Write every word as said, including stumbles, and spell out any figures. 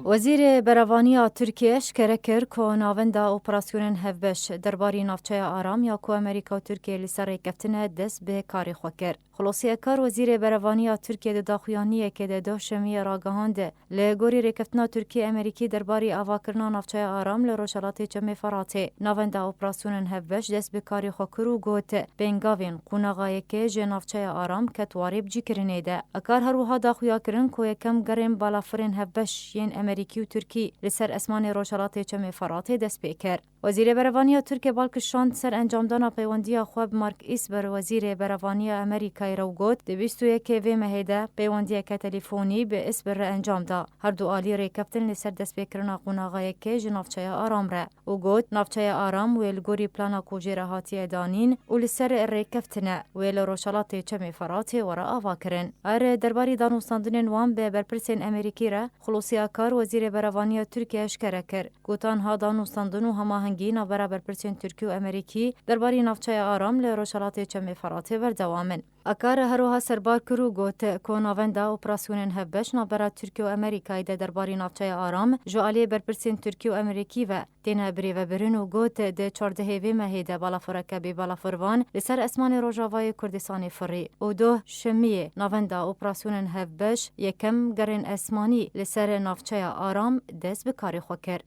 Wezîrê Berevaniya Tirkiye eşkere kir ku navenda operasyonên hevbeş derbarî navçeya Aram ya ku Amerîka û Tirkiye li ser rêkeftin e, dest bi karê xwe kir. Xulosî Ekar, Wezîrê Berevaniya Tirkiye, di daxuyaniyekê de doh Şemiyê ragihand, li gorî rêkeftina Tirkî-Amerîkî derbarî avakirina navçeya Aram li Rojhelatê Çemê Feratê navenda operasyonên hevbeş dest bi karê xwe kir û got, pêngavên qonaxa yekê ji navçeya Aram ket warê bicîkirinê de. Ekar her wiha daxuya kirin ku yekem gerên balafirên hevbeş yên Amerîkî û Tirkî li ser esmanê Rojhelatê Çemê Feratê dest pê kir. Wezîrê Berevaniya Tirkiye bal kişand ser encamdana peywendiya xwe bi Mark Esper, Wezîrê Berevaniya Amerîkayê re û got, di bîst û yekê vê mehê de peywendiyeke telîfonî bi Esper re encam da. Her du alî rêkeftin li ser destpêkirina qonaxa yekê ji navçeya Aram re û got, navçeya Aram wê li gorî plana ku jê re hatiye danîn û li ser rêkeftin e, wê li Rojhelatê Çemê Feratê were avakirin. Her derbarî danûstandinên wan bi berpirsên Amerîkî re, Xulosî Akar, Wezîrê Berevaniya Tirkiye eşkere kir, gotan ha danûstandin û hemahengî navbera berpirsên Tirkî û Amerîkî derbarî navçeya Aram li Rojhelatê Çemê Feratê berdewam in. Akar her wiha serbar kir û got ku navenda operasyonên hevbeş navbera Tirkiye û Amerîkayê de derbarî navçeya Aram ji aliyê berpirsên Tirkî û Amerîkî ve têne birêvebirin û got, di çardehê vê mehê de balafireke bêbalafirvan li ser esmanê Rojavayê Kurdistanê firî û doh Şemiyê navenda operasyonên hevbeş yekem gerên esmanî li ser navçeya Aram dest bi karê xwe kir.